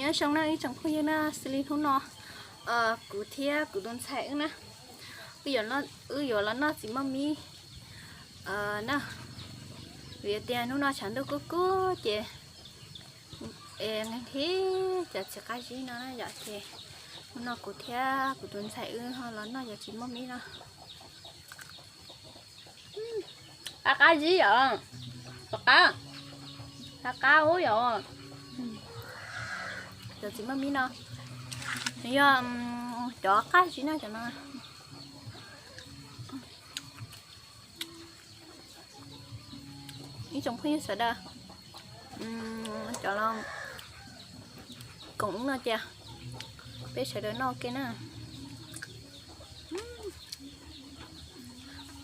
Nyob zoo na ib tsoom phooj ywg na, xws li hnub no kuv thiab kuv tus ntxhais wb na, wb yuav los noj txiv moj mib na, vim tias hnub no tshav ntuj kub kub ces nqhis nqhis cov txiv qab zib no na yom, ces hnub no kuv thiab kuv tus ntxhais wb ho los noj cov txiv moj mib no. Qab qab zib yom, qab qab, qab qab ub yom. Cov txiv maj mib no yog cov qab zib no cov no. Ib tsoom phooj ywg sawv daws, cov los koom no cia, peb sawv daws noj ua ke na.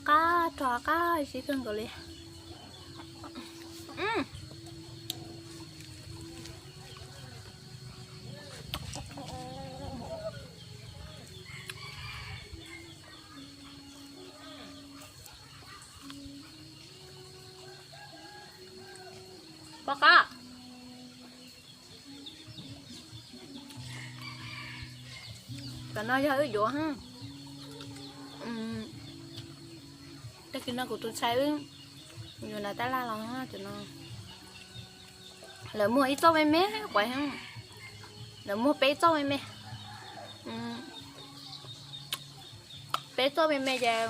Qab rog qab zib kawg nkaus li. Pom qab. Cov no yog wb yuav. Tag kis no kuv tus ntxhais wb yuav nram tab laj los cov no. Lawv muag ib txoj me me quav, lawv muag peb txoj me me, peb txoj me me ces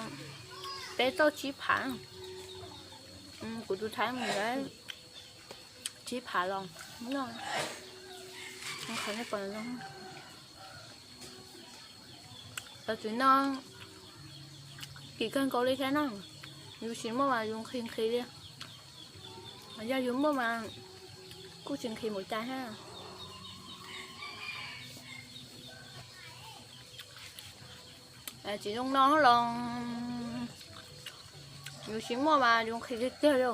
peb txoj tsib phav. Kuv tus ntxhais mus tsib phav los noj. Qhov nej pom no, cov txiv no kim kawg nkaus li thiab na. Yus tsis muaj mas yus nqhis nqhis li, yog yus muaj mas kuj tsis nqhis npaum cas thiab. Txiv zoo no los yus tsis muaj mas yus nqhis tiag tiag li.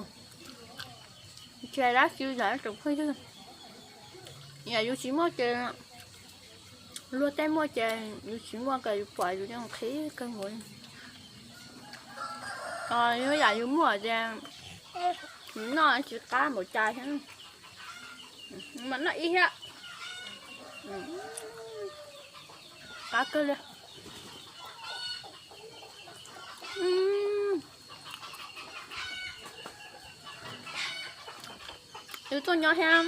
Tsis hais dab tsi yom tsoom phooj ywg, yam yus tsis muaj ces luag tej muaj ces yus tsis muaj ces yus pom yus yeej nqhis kawg nkaus li. Yam yus muaj ces yus noj tsis qab npaum cas thiab. Mas noj ib thiab, qab kawg li. Yus tuaj nyob thiab,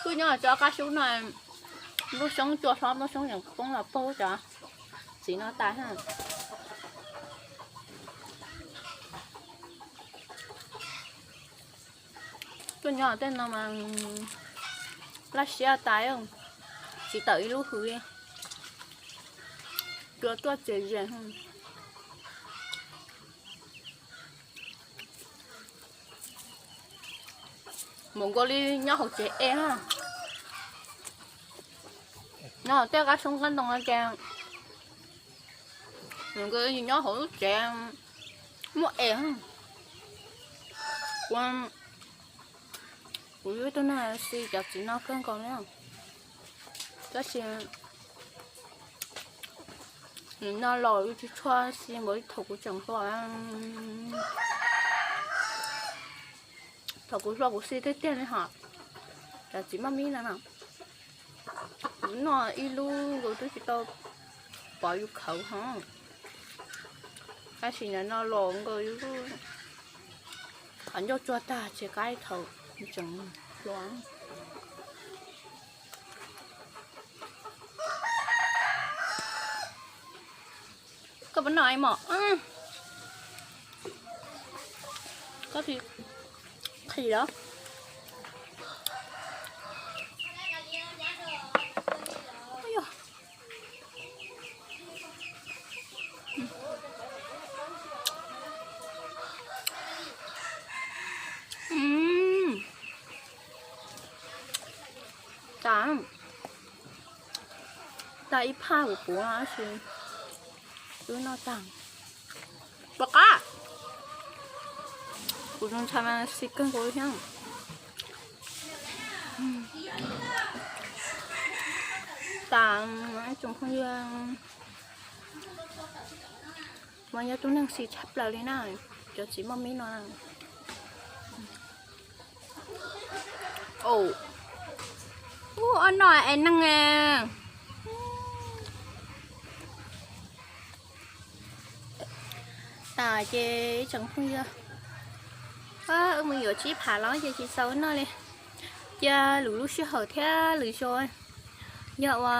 tuaj nyob cov qab xyoob no, lub xyoob cua hlob lub xyoob yeem poob los paug cov txiv no tas. Tuaj nyob tej no mas laj siab tas, tsis tawm ib lub hws li. Cua tuaj txias zes. Mus nkaus li nyob hauv tsev es na. Nyob tej qab xyoob qab ntoo no ces mus nkaus li nyob hauv lub tsev muaj es. Kuv, kuv yog ib tug neeg xis cov txiv no kawg nkaus li, tab sis nim no los yus tsis tshua xis npaum li thaum kuv tseem hluas. Thaum kuv hluas kuv xis tiag tiag li hos, cov txiv maj mib no no, kuv noj ib lub nkaus twb tsis tau pov yus khawv hos. Tab sis nim no los nkaus yus qhov ncauj tsuag tag tsis qab thaum tseem hluas. Koj puas noj mov? Koj qhis los? Tas, tas ib phaj kuv puv tab sis twb noj tag. Puas qab? Kuv tus ntxhais mas xis kawg nkaus li thiab. Tas, tsoom phooj ywg, mas yog tus neeg xis tshaj plaws li na, cov txiv maj mib no. Ub, ob noj es neeg. Tas ces ib tsoom phooj ywg, wb mus yuav tsib phav los ces tsis txaus noj li. Cia lwm lub sij hawm thiab lwm zaus, yog ua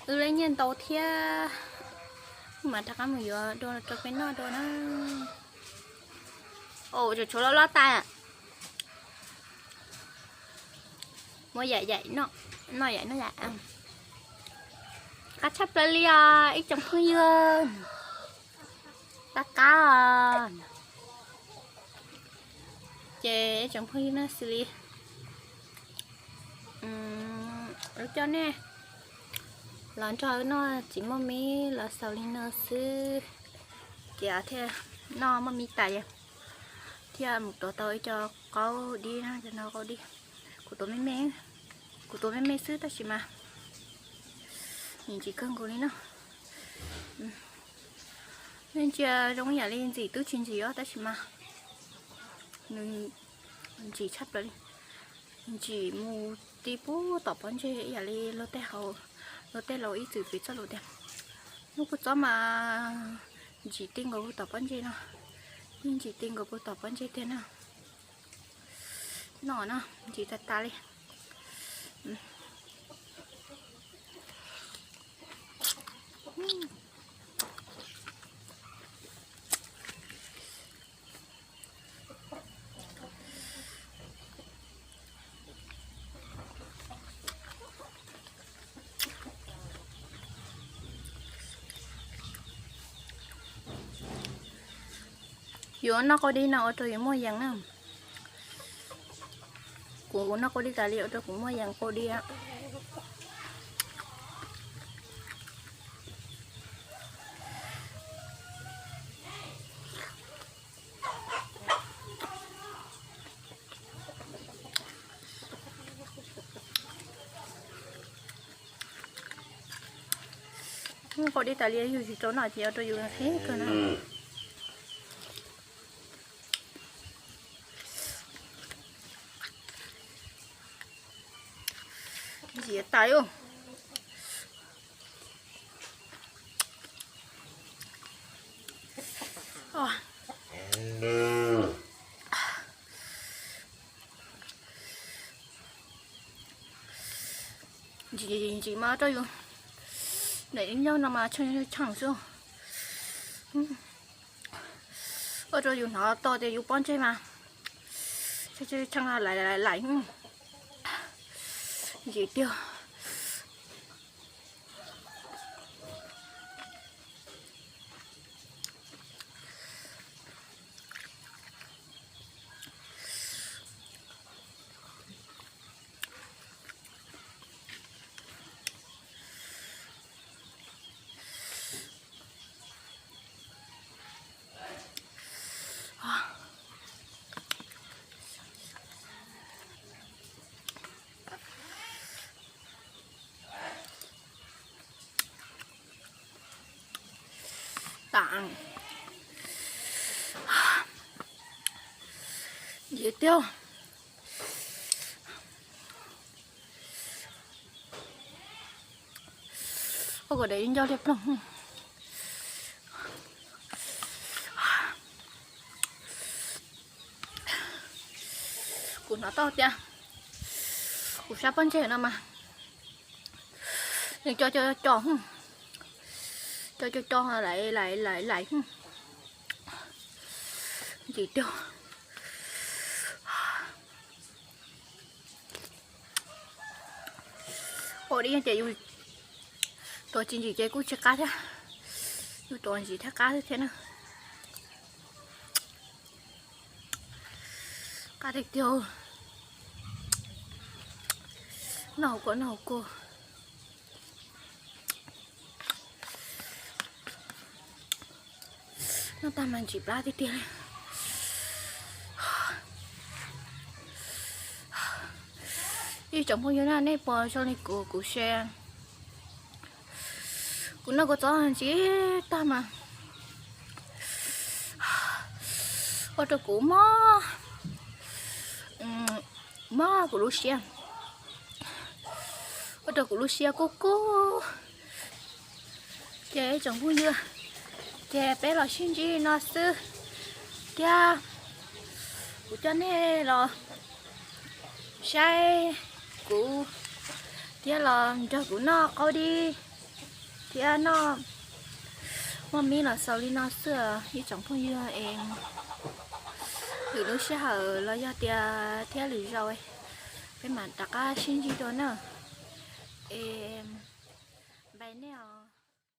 wb lub nyiaj ntau thiab mas rov qab mus yuav dua rau peb noj dua na. Tshuav tshuav loj loj tas. Muab yaim yaim noj, noj yaim noj yaim. Qab tshaj plaws li os ib tsoom phooj ywg. Qab qab os. Ces ib tsoom phooj ywg, no xws li wb coj nej los nrog wb noj txiv muaj me los xaus li no xwb. Ces thiaj noj muaj me tas, thiaj mus tuav tau ib co qaub dib na, cov no qaub dib. Kuv tuav me me, kuv tuav me me xwb tab sis mas nws ntsim kawg nkaus li no. Nej ntsia zoo yam li ntxim twb tsis ntsim os tab sis mas nws ntsim tshaj plaws li. Ntsim mus ti puag tom pob ntseg ib yam li luag tej hauv, luag tej laus ib txwm piv txoj lus tias hnub kub txob mas ntsim ti nkaus puag tom pob ntseg no. Yeej ntsim ti nkaus puag tom pob ntseg tiag na. Noj na, ntsim tas tas li. Yus noj qaub dib no ua rau yus muaj yees na. Kuv noj qaub dib tas li ua rau kuv muaj yees qaub dib. Qaub dib tas li yus tsis tau noj ces ua rau yus qhib kawg na. Ntsim tas. Ntsim ntsim mas ua rau yus, daim ib ncaug no mas tshee tshee xwb. Ua rau yus hnov to tias yus pob ntseg mas tshee tshee laim laim. Ntsim tiag. Tas. Ntsim tiag. Ua kom daim ncauj liab ploog. Kuv hnov tau tias kuv sab pob ntseg no mas nws co co co, co co co laim laim laim. Ntsim tiag. Ua dib ces yus tuav tsis ntsim ces kuj tsis qab thiab, yus tuav ntsim thiaj qab thiab na. Qab tiag tiag. Noj hauv kua, noj hauv kua. Noj tag mas ntsim plab tiag tiag li. Ib tsoom phooj ywg na, nej puas zoo li kuv, kuv share. Kuv noj kua txob ntsim tag mas ua rau kuv mob, mob kuv lub siab. Rau kuv lub siab kub kub. Ces tsoom phooj ywg, ces peb los sib ntsib no xwb thiab. Kuv coj nej los saib kuv thiab los nrog kuv noj qaub dib thiab noj muaj mib los xaus li no xwb ib tsoom phooj ywg es. Lwm lub sij hawm los yog tias thiab lwm zaus peb mam rov qab sib ntsib dua na. Es npais nej os.